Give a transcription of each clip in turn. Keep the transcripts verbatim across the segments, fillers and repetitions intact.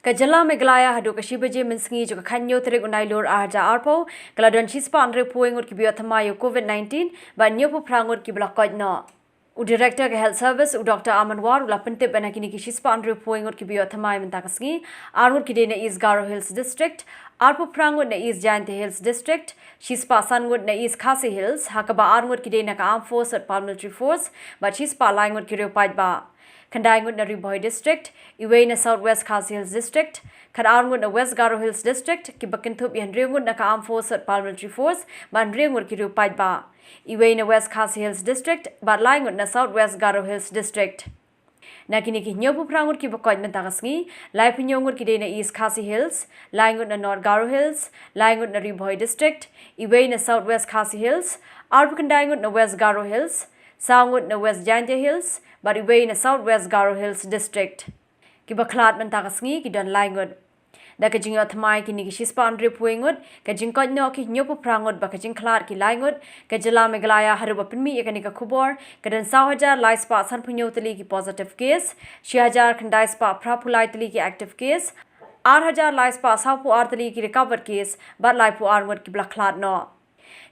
Ka jylla Meghalaya haduh ka shi baje mynsngi jong ka khathynñiew tarik u Nailur arhajar arphew, ka la don shispah hynriewphew wei ngut kiba ïoh thymmai ïa u COVID nineteen, bad hynñiewphew phra ngut kiba la koit noh. U Director ka Health Service, u Doctor Aman War, u la pyntip ba na kine ki shispah hynriewphew wei ngut kiba ïoh thymmai mynta ka sngi, ar ngut ki dei na East Garo Hills District, arphew phra ngut na East Jaintia Hills District, shispah san ngut na East Khasi Hills, ha kaba ar ngut ki dei na ka Armed Force bad Paramilitary Force, bad shispah lai ngut ki riew paidbah. Khyndai ngut na Ri Bhoi District, iwei na South West Khasi Hills District, khatar ngut na West Garo Hills District, kiba kynthup ïa hynriew ngut na ka Armed Force bad Paramilitary Force, bad hynriew ngut ki riew paidbah. Iwei na West Khasi Hills District, bad lai ngut na South West Garo Hills District. Na kine ki hynñiewphew phra ngut kiba koit mynta ka sngi, laiphew hynñiew ngut ki dei na East Khasi Hills, lai ngut na North Garo Hills, lai ngut na Ri Bhoi District, iwei na South West Khasi Hills, arphew khyndai ngut na West Garo Hills, saw ngut na West Jaintia Hills, bad iwei na South West Garo Hills District. Kiba khlad mynta ka sngi ki don lai ngut. Da ka jingïoh thymmai kine ki shispah hynriewphew wei ngut, ka jingkoit noh ki hynñiewphew phra ngut bad ka jingkhlad ki lai ngut, ka jylla Meghalaya haduh ba pynmih ïa kane ka khubor, ka don saw hajar lai spah sanphew hynñiew tylli ki positive case, shi hajar khyndai spah phraphew lai tylli ki active case, ar hajar lai spah sawphew ar tylli ki recovered case, bad laiphew ar ngut kiba la khlad noh.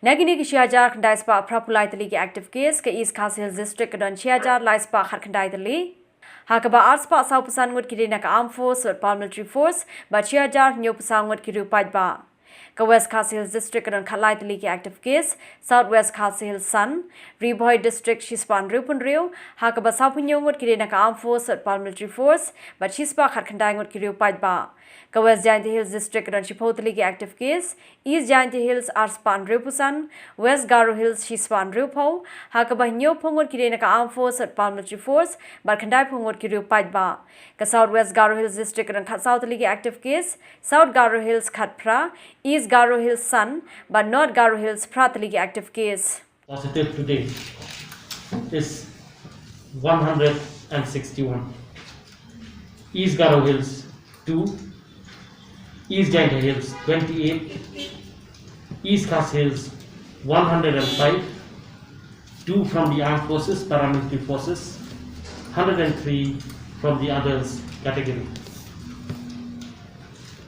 Na kine ki shi hajar khyndai spah phraphew lai tylli ki active case, ka East Khasi Hills District ka don shi hajar lai spah khatkhyndai tylli. Ha kaba ar spah sawphew san ngut ki dei na ka Armed Force bad Paramilitary Force, bad shi hajar hynñiewphew saw ngut ki riew paidbah. Ka West Khasi Hills District ka don khatlai tylli ki active case, South West Khasi Hills san, Ri Bhoi District shispah hynriewphew hynriew, ha kaba sawphew hynñiew ngut ki dei na ka Armed Force bad Paramilitary Force, bad shispah khatkhyndai ngut ki riew paidbah. Ka West Jaintia Hills District ka don shiphew tylli ki active case, East Jaintia Hills arspah hynriewphew san, West Garo Hills shispah hynriewphew, ha kaba hynñiewphew ngut ki dei na ka Armed Force bad Paramilitary Force, bad khyndaiphew ngut ki riew paidbah. Ka South West Garo Hills District ka don khatsaw tylli ki active case, South Garo Hills khatphra, East Garo Hills san, bad North Garo Hills phra tylli ki active case. Positive today is one hundred and sixty-one. East Garo Hills, two. East Jaintia Hills, twenty-eight. East Khasi Hills, one hundred and five. Two from the armed forces, paramilitary forces, hundred and three from the others category.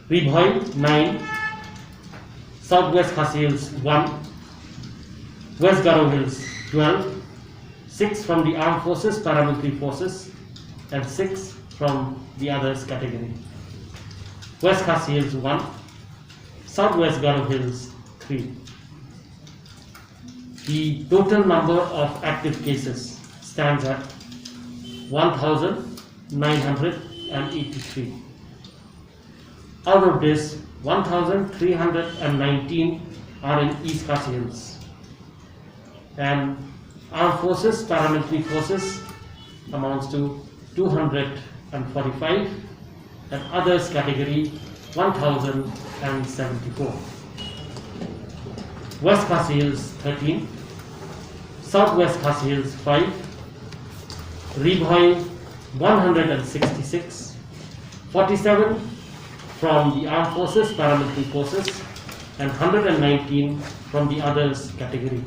Ri Bhoi, nine. South West Khasi Hills, one. West Garo Hills, twelve. Six from the armed forces, paramilitary forces, and six from the others category. West Khasi Hills, one. South West Garo Hills, three. The total number of active cases stands at one thousand nine hundred and eighty-three. Out of this, one thousand three hundred and nineteen are in East Khasi Hills. And armed forces, paramilitary forces amounts to two hundred and forty-five, and others category, one thousand and seventy-four. West Khasi Hills, thirteen. South West Khasi Hills, five. Ri Bhoi, one hundred and sixty-six. Forty-seven from the armed forces, paramilitary forces, and hundred and nineteen from the others category.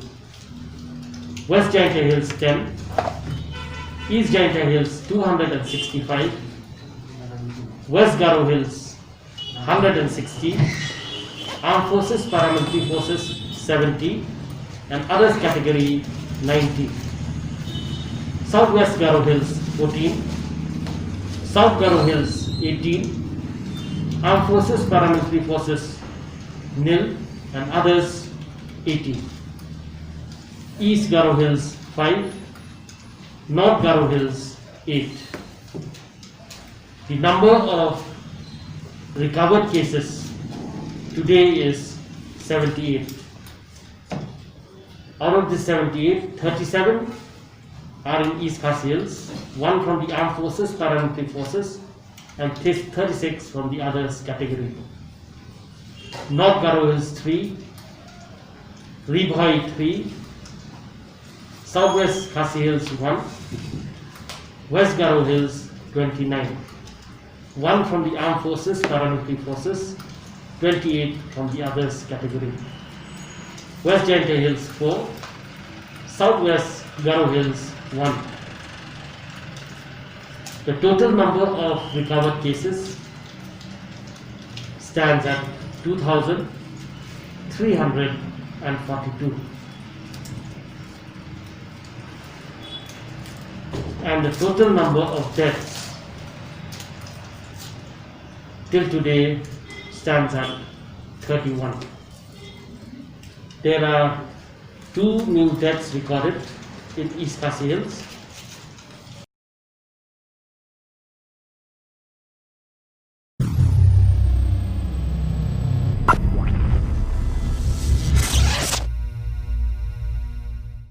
West Jaintia Hills, ten. East Jaintia Hills, two hundred and sixty-five. West Garo Hills, hundred and sixty. Armed forces, paramilitary forces, seventy. And others category, ninety. South West Garo Hills, fourteen. South Garo Hills, eighteen. Armed forces, paramilitary forces, nil. And others, eighteen. East Garo Hills, five. North Garo Hills, eight. The number of recovered cases today is seventy-eight. Out of the seventy-eight, thirty-seven are in East Khasi Hills, one from the armed forces, paramilitary forces, and this thirty-six from the others category. North Garo Hills, three. Ri Bhoi, three. South West Khasi Hills, one. West Garo Hills, twenty-nine. One from the armed forces, paramilitary forces, twenty-eight from the others category. West Jaintia Hills, four. South West Garo Hills, one. The total number of recovered cases stands at two thousand three hundred and forty-two. And the total number of deaths till today stands at thirty-one. There are two new deaths recorded in East Khasi Hills.